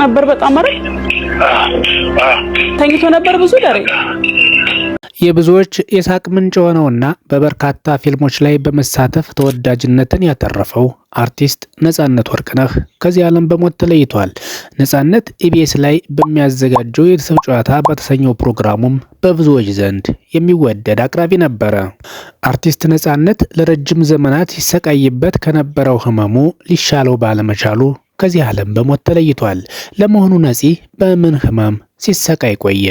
ነበር በጣም አይደል? ተኝቶ ነበር ብዙ ደሬ። የብዙዎች የሳቅ ምንጭ የሆነውና በበርካታ ፊልሞች ላይ በመሳተፍ ተወዳጅነትን ያተረፈው አርቲስት ነጻነት ወርቅነህ ከዚህ ዓለም በሞት ተለይቷል። ነጻነት ኢቢኤስ ላይ በሚያዘጋጀው የቤተሰብ ጨዋታ በተሰኘው ፕሮግራሙም በብዙዎች ዘንድ የሚወደድ አቅራቢ ነበረ። አርቲስት ነጻነት ለረጅም ዘመናት ሲሰቃይበት ከነበረው ህመሙ ሊሻለው ባለመቻሉ ከዚህ ዓለም በሞት ተለይቷል። ለመሆኑ ነፂ በምን ህመም ሲሰቃይ ቆየ?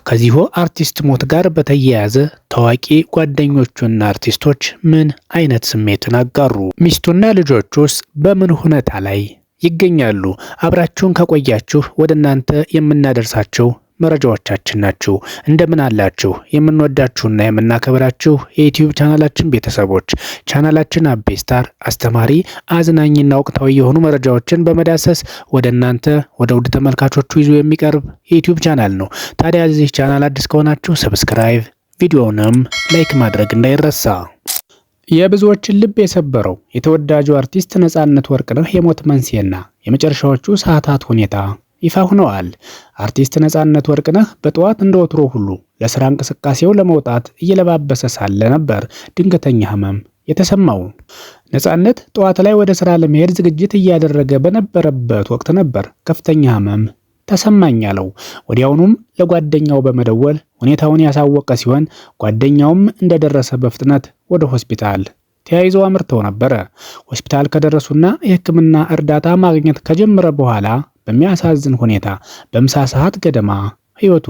ከዚሁ አርቲስት ሞት ጋር በተያያዘ ታዋቂ ጓደኞቹና አርቲስቶች ምን አይነት ስሜትን አጋሩ? ሚስቱና ልጆቹስ በምን ሁኔታ ላይ ይገኛሉ? አብራችሁን ከቆያችሁ ወደ እናንተ የምናደርሳቸው መረጃዎቻችን ናችሁ። እንደምን አላችሁ? የምንወዳችሁና የምናከብራችሁ የዩትዩብ ቻናላችን ቤተሰቦች፣ ቻናላችን አቤ ስታር አስተማሪ፣ አዝናኝና ወቅታዊ የሆኑ መረጃዎችን በመዳሰስ ወደ እናንተ ወደ ውድ ተመልካቾቹ ይዞ የሚቀርብ የዩትዩብ ቻናል ነው። ታዲያ እዚህ ቻናል አዲስ ከሆናችሁ subscribe፣ ቪዲዮውንም like ማድረግ እንዳይረሳ። የብዙዎችን ልብ የሰበረው የተወዳጁ አርቲስት ነጻነት ወርቅነህ የሞት መንስኤና የመጨረሻዎቹ ሰዓታት ሁኔታ ይፋ ሆነዋል። አርቲስት ነጻነት ወርቅነህ በጠዋት እንደ ወትሮ ሁሉ ለስራ እንቅስቃሴው ለመውጣት እየለባበሰ ሳለ ነበር ድንገተኛ ህመም የተሰማው። ነጻነት ጠዋት ላይ ወደ ስራ ለመሄድ ዝግጅት እያደረገ በነበረበት ወቅት ነበር ከፍተኛ ህመም ተሰማኝ አለው። ወዲያውኑም ለጓደኛው በመደወል ሁኔታውን ያሳወቀ ሲሆን ጓደኛውም እንደደረሰ በፍጥነት ወደ ሆስፒታል ተያይዘው አምርተው ነበረ። ሆስፒታል ከደረሱና የሕክምና እርዳታ ማግኘት ከጀመረ በኋላ በሚያሳዝን ሁኔታ በምሳ ሰዓት ገደማ ሕይወቱ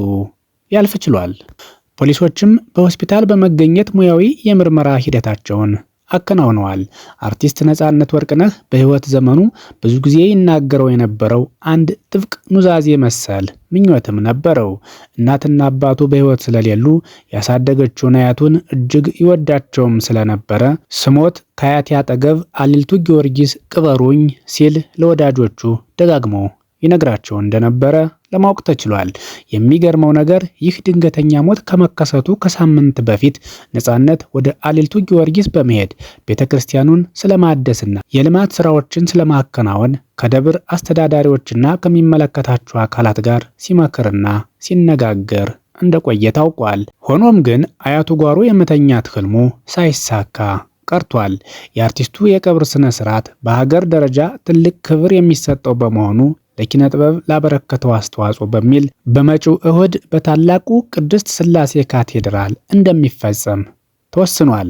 ያልፍ ችሏል። ፖሊሶችም በሆስፒታል በመገኘት ሙያዊ የምርመራ ሂደታቸውን አከናውነዋል። አርቲስት ነጻነት ወርቅነህ በሕይወት ዘመኑ ብዙ ጊዜ ይናገረው የነበረው አንድ ጥብቅ ኑዛዜ መሰል ምኞትም ነበረው። እናትና አባቱ በሕይወት ስለሌሉ ያሳደገችውን አያቱን እጅግ ይወዳቸውም ስለነበረ ስሞት ከአያቴ አጠገብ አሊልቱ ጊዮርጊስ ቅበሩኝ ሲል ለወዳጆቹ ደጋግሞ ይነግራቸው እንደነበረ ለማወቅ ተችሏል። የሚገርመው ነገር ይህ ድንገተኛ ሞት ከመከሰቱ ከሳምንት በፊት ነጻነት ወደ አሊልቱ ጊዮርጊስ በመሄድ ቤተ ክርስቲያኑን ስለማደስና የልማት ስራዎችን ስለማከናወን ከደብር አስተዳዳሪዎችና ከሚመለከታቸው አካላት ጋር ሲመክርና ሲነጋገር እንደቆየ ታውቋል። ሆኖም ግን አያቱ ጓሮ የመተኛት ህልሙ ሳይሳካ ቀርቷል። የአርቲስቱ የቀብር ስነ ስርዓት በሀገር ደረጃ ትልቅ ክብር የሚሰጠው በመሆኑ ለኪነ ጥበብ ላበረከተው አስተዋጽኦ በሚል በመጪው እሁድ በታላቁ ቅድስት ሥላሴ ካቴድራል እንደሚፈጸም ተወስኗል።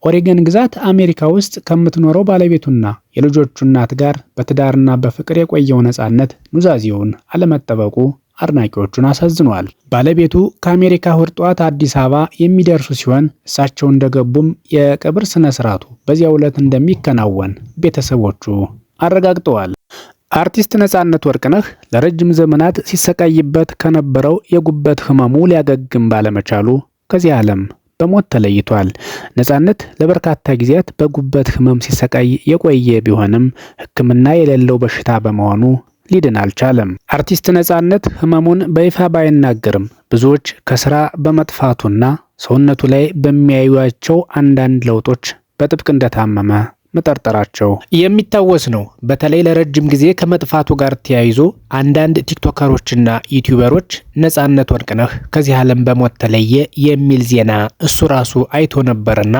ኦሬገን ግዛት አሜሪካ ውስጥ ከምትኖረው ባለቤቱና የልጆቹ እናት ጋር በትዳርና በፍቅር የቆየው ነጻነት ኑዛዜውን አለመጠበቁ አድናቂዎቹን አሳዝኗል። ባለቤቱ ከአሜሪካ እሁድ ጠዋት አዲስ አበባ የሚደርሱ ሲሆን እሳቸው እንደገቡም የቀብር ስነ ስርዓቱ በዚያው ዕለት እንደሚከናወን ቤተሰቦቹ አረጋግጠዋል። አርቲስት ነጻነት ወርቅነህ ለረጅም ዘመናት ሲሰቃይበት ከነበረው የጉበት ህመሙ ሊያገግም ባለመቻሉ ከዚህ ዓለም በሞት ተለይቷል። ነጻነት ለበርካታ ጊዜያት በጉበት ህመም ሲሰቃይ የቆየ ቢሆንም ሕክምና የሌለው በሽታ በመሆኑ ሊድን አልቻለም። አርቲስት ነጻነት ህመሙን በይፋ ባይናገርም ብዙዎች ከስራ በመጥፋቱና ሰውነቱ ላይ በሚያዩቸው አንዳንድ ለውጦች በጥብቅ እንደታመመ መጠርጠራቸው የሚታወስ ነው። በተለይ ለረጅም ጊዜ ከመጥፋቱ ጋር ተያይዞ አንዳንድ ቲክቶከሮችና ዩቲዩበሮች ነጻነት ወርቅነህ ከዚህ ዓለም በሞት ተለየ የሚል ዜና እሱ ራሱ አይቶ ነበርና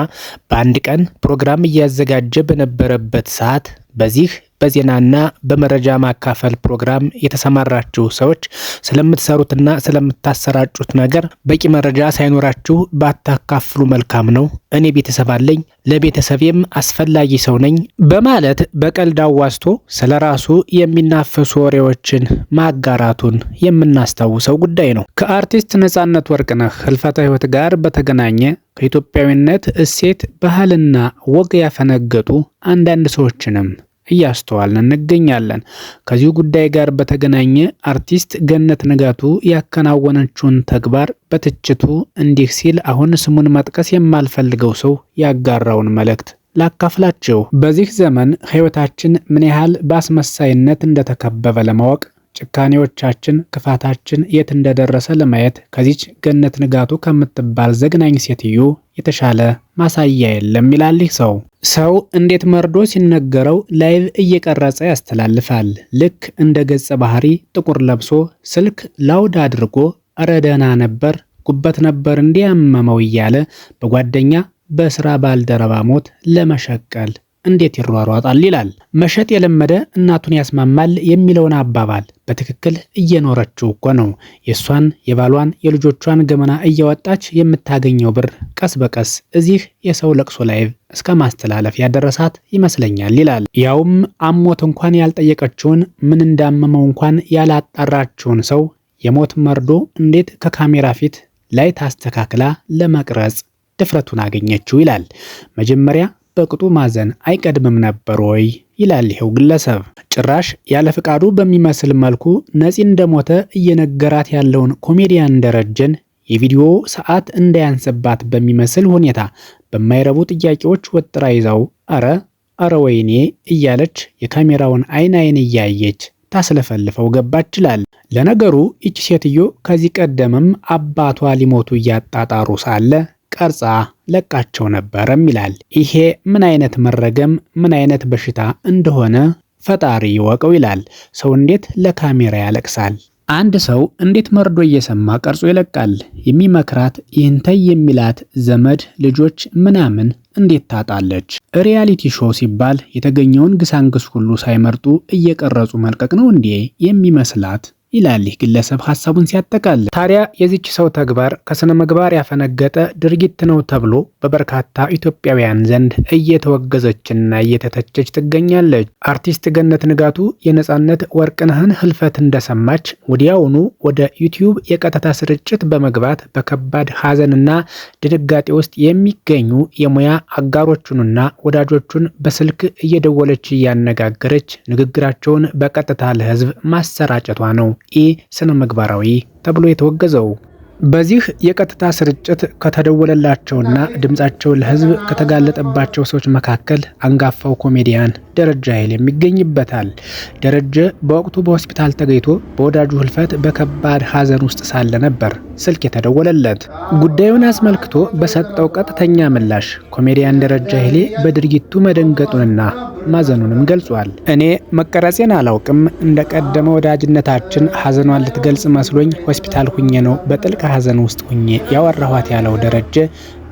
በአንድ ቀን ፕሮግራም እያዘጋጀ በነበረበት ሰዓት በዚህ በዜናና በመረጃ ማካፈል ፕሮግራም የተሰማራችሁ ሰዎች ስለምትሰሩትና ስለምታሰራጩት ነገር በቂ መረጃ ሳይኖራችሁ ባታካፍሉ መልካም ነው። እኔ ቤተሰብ አለኝ፣ ለቤተሰቤም አስፈላጊ ሰው ነኝ በማለት በቀልድ አዋዝቶ ስለ ራሱ የሚናፈሱ ወሬዎችን ማጋራቱን የምናስታውሰው ጉዳይ ነው። ከአርቲስት ነጻነት ወርቅነህ ህልፈተ ህይወት ጋር በተገናኘ ከኢትዮጵያዊነት እሴት ባህልና ወግ ያፈነገጡ አንዳንድ ሰዎችንም እያስተዋልን እንገኛለን። ከዚሁ ጉዳይ ጋር በተገናኘ አርቲስት ገነት ንጋቱ ያከናወነችውን ተግባር በትችቱ እንዲህ ሲል አሁን ስሙን መጥቀስ የማልፈልገው ሰው ያጋራውን መልእክት ላካፍላችሁ። በዚህ ዘመን ህይወታችን ምን ያህል በአስመሳይነት እንደተከበበ ለማወቅ ጭካኔዎቻችን፣ ክፋታችን የት እንደደረሰ ለማየት ከዚች ገነት ንጋቱ ከምትባል ዘግናኝ ሴትዮ የተሻለ ማሳያ የለም ይላል ይህ ሰው። ሰው እንዴት መርዶ ሲነገረው live እየቀረጸ ያስተላልፋል? ልክ እንደ ገጸ ባህሪ ጥቁር ለብሶ ስልክ loud አድርጎ እረ ደህና ነበር፣ ጉበት ነበር እንዲያመመው እያለ በጓደኛ በስራ ባልደረባ ሞት ለመሸቀል እንዴት ይሯሯጣል ይላል። መሸጥ የለመደ እናቱን ያስማማል የሚለውን አባባል በትክክል እየኖረችው እኮ ነው። የእሷን የባሏን የልጆቿን ገመና እያወጣች የምታገኘው ብር ቀስ በቀስ እዚህ የሰው ለቅሶ live እስከ ማስተላለፍ ያደረሳት ይመስለኛል ይላል። ያውም አሞት እንኳን ያልጠየቀችውን፣ ምን እንዳመመው እንኳን ያላጣራችውን ሰው የሞት መርዶ እንዴት ከካሜራ ፊት ላይ ታስተካክላ ለመቅረጽ ድፍረቱን አገኘችው ይላል። መጀመሪያ በቅጡ ማዘን አይቀድምም ነበር ወይ ይላል ይኸው ግለሰብ። ጭራሽ ያለ ፍቃዱ በሚመስል መልኩ ነፂ እንደሞተ እየነገራት ያለውን ኮሜዲያን ደረጀን የቪዲዮ ሰዓት እንዳያንስባት በሚመስል ሁኔታ በማይረቡ ጥያቄዎች ወጥራ ይዛው አረ አረ ወይኔ እያለች የካሜራውን አይን አይን እያየች ታስለፈልፈው ገባች ይላል። ለነገሩ ይቺ ሴትዮ ከዚህ ቀደምም አባቷ ሊሞቱ እያጣጣሩ ሳለ ቀርጻ ለቃቸው ነበረም ይላል። ይሄ ምን አይነት መረገም፣ ምን አይነት በሽታ እንደሆነ ፈጣሪ ይወቀው ይላል። ሰው እንዴት ለካሜራ ያለቅሳል? አንድ ሰው እንዴት መርዶ እየሰማ ቀርጾ ይለቃል? የሚመክራት ይህን ተይ የሚላት ዘመድ፣ ልጆች ምናምን እንዴት ታጣለች? Reality show ሲባል የተገኘውን ግሳንግስ ሁሉ ሳይመርጡ እየቀረጹ መልቀቅ ነው እንዴ የሚመስላት ይላል ይህ ግለሰብ ሀሳቡን ሲያጠቃልል። ታዲያ የዚች ሰው ተግባር ከስነ ምግባር ያፈነገጠ ድርጊት ነው ተብሎ በበርካታ ኢትዮጵያውያን ዘንድ እየተወገዘችና እየተተቸች ትገኛለች። አርቲስት ገነት ንጋቱ የነጻነት ወርቅነህን ህልፈት እንደሰማች ወዲያውኑ ወደ ዩቲዩብ የቀጥታ ስርጭት በመግባት በከባድ ሀዘንና ድንጋጤ ውስጥ የሚገኙ የሙያ አጋሮቹንና ወዳጆቹን በስልክ እየደወለች እያነጋገረች ንግግራቸውን በቀጥታ ለህዝብ ማሰራጨቷ ነው ኢ ስነ ምግባራዊ ተብሎ የተወገዘው። በዚህ የቀጥታ ስርጭት ከተደወለላቸውና ድምጻቸው ለሕዝብ ከተጋለጠባቸው ሰዎች መካከል አንጋፋው ኮሜዲያን ደረጀ ኃይሌም ይገኝበታል። ደረጀ በወቅቱ በሆስፒታል ተገኝቶ በወዳጁ ህልፈት በከባድ ሐዘን ውስጥ ሳለ ነበር ስልክ የተደወለለት። ጉዳዩን አስመልክቶ በሰጠው ቀጥተኛ ምላሽ ኮሜዲያን ደረጀ ኃይሌ በድርጊቱ መደንገጡንና ማዘኑንም ገልጿል። እኔ መቀረጼን አላውቅም፣ እንደቀደመ ወዳጅነታችን ሐዘኗን ልትገልጽ መስሎኝ ሆስፒታል ሁኜ ነው በጥልቅ ሐዘን ውስጥ ሁኜ ያወራኋት ያለው ደረጀ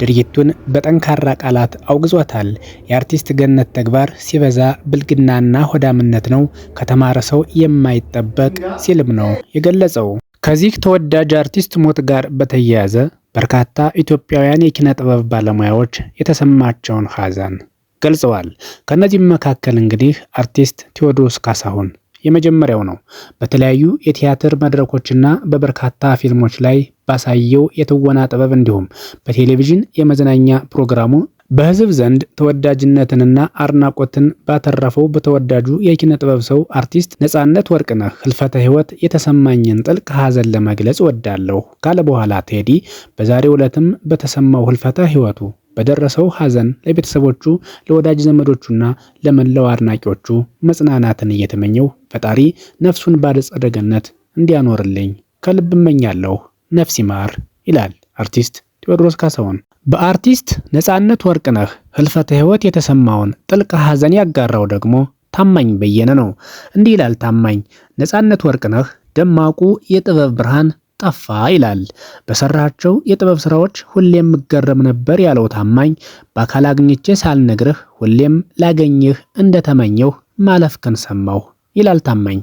ድርጊቱን በጠንካራ ቃላት አውግዟታል። የአርቲስት ገነት ተግባር ሲበዛ ብልግናና ሆዳምነት ነው፣ ከተማረ ሰው የማይጠበቅ ሲልም ነው የገለጸው። ከዚህ ተወዳጅ አርቲስት ሞት ጋር በተያያዘ በርካታ ኢትዮጵያውያን የኪነ ጥበብ ባለሙያዎች የተሰማቸውን ሐዘን ገልጸዋል። ከእነዚህም መካከል እንግዲህ አርቲስት ቴዎድሮስ ካሳሁን የመጀመሪያው ነው። በተለያዩ የቲያትር መድረኮችና በበርካታ ፊልሞች ላይ ባሳየው የትወና ጥበብ እንዲሁም በቴሌቪዥን የመዝናኛ ፕሮግራሙ በሕዝብ ዘንድ ተወዳጅነትንና አድናቆትን ባተረፈው በተወዳጁ የኪነ ጥበብ ሰው አርቲስት ነጻነት ወርቅነህ ህልፈተ ሕይወት የተሰማኝን ጥልቅ ሐዘን ለመግለጽ እወዳለሁ ካለ በኋላ ቴዲ በዛሬው ዕለትም በተሰማው ህልፈተ ሕይወቱ በደረሰው ሐዘን ለቤተሰቦቹ፣ ለወዳጅ ዘመዶቹና ለመላው አድናቂዎቹ መጽናናትን እየተመኘው ፈጣሪ ነፍሱን በአጸደ ገነት እንዲያኖርልኝ ከልብ እመኛለሁ። ነፍስ ይማር ይላል አርቲስት ቴዎድሮስ ካሳሁን። በአርቲስት ነጻነት ወርቅነህ ህልፈተ ሕይወት የተሰማውን ጥልቅ ሐዘን ያጋራው ደግሞ ታማኝ በየነ ነው። እንዲህ ይላል ታማኝ፣ ነጻነት ወርቅነህ ደማቁ የጥበብ ብርሃን ጠፋ ይላል። በሰራቸው የጥበብ ስራዎች ሁሌም እገረም ነበር ያለው ታማኝ በአካል አግኝቼ ሳልነግርህ ሁሌም ላገኝህ እንደተመኘሁ ማለፍክን ሰማሁ ይላል ታማኝ።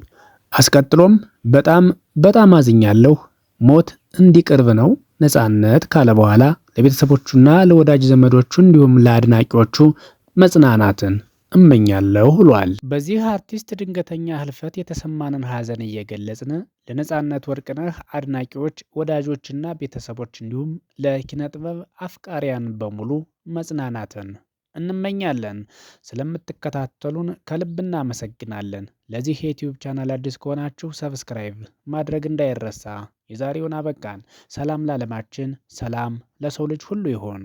አስቀጥሎም በጣም በጣም አዝኛለሁ፣ ሞት እንዲቅርብ ነው ነጻነት ካለ በኋላ ለቤተሰቦቹና ለወዳጅ ዘመዶቹ እንዲሁም ለአድናቂዎቹ መጽናናትን እመኛለሁ ብሏል። በዚህ አርቲስት ድንገተኛ ህልፈት የተሰማንን ሀዘን እየገለጽን ለነጻነት ወርቅነህ አድናቂዎች፣ ወዳጆችና ቤተሰቦች እንዲሁም ለኪነ ጥበብ አፍቃሪያን በሙሉ መጽናናትን እንመኛለን። ስለምትከታተሉን ከልብ እናመሰግናለን። ለዚህ የዩቲዩብ ቻናል አዲስ ከሆናችሁ subscribe ማድረግ እንዳይረሳ። የዛሬውን አበቃን። ሰላም ለዓለማችን፣ ሰላም ለሰው ልጅ ሁሉ ይሆን።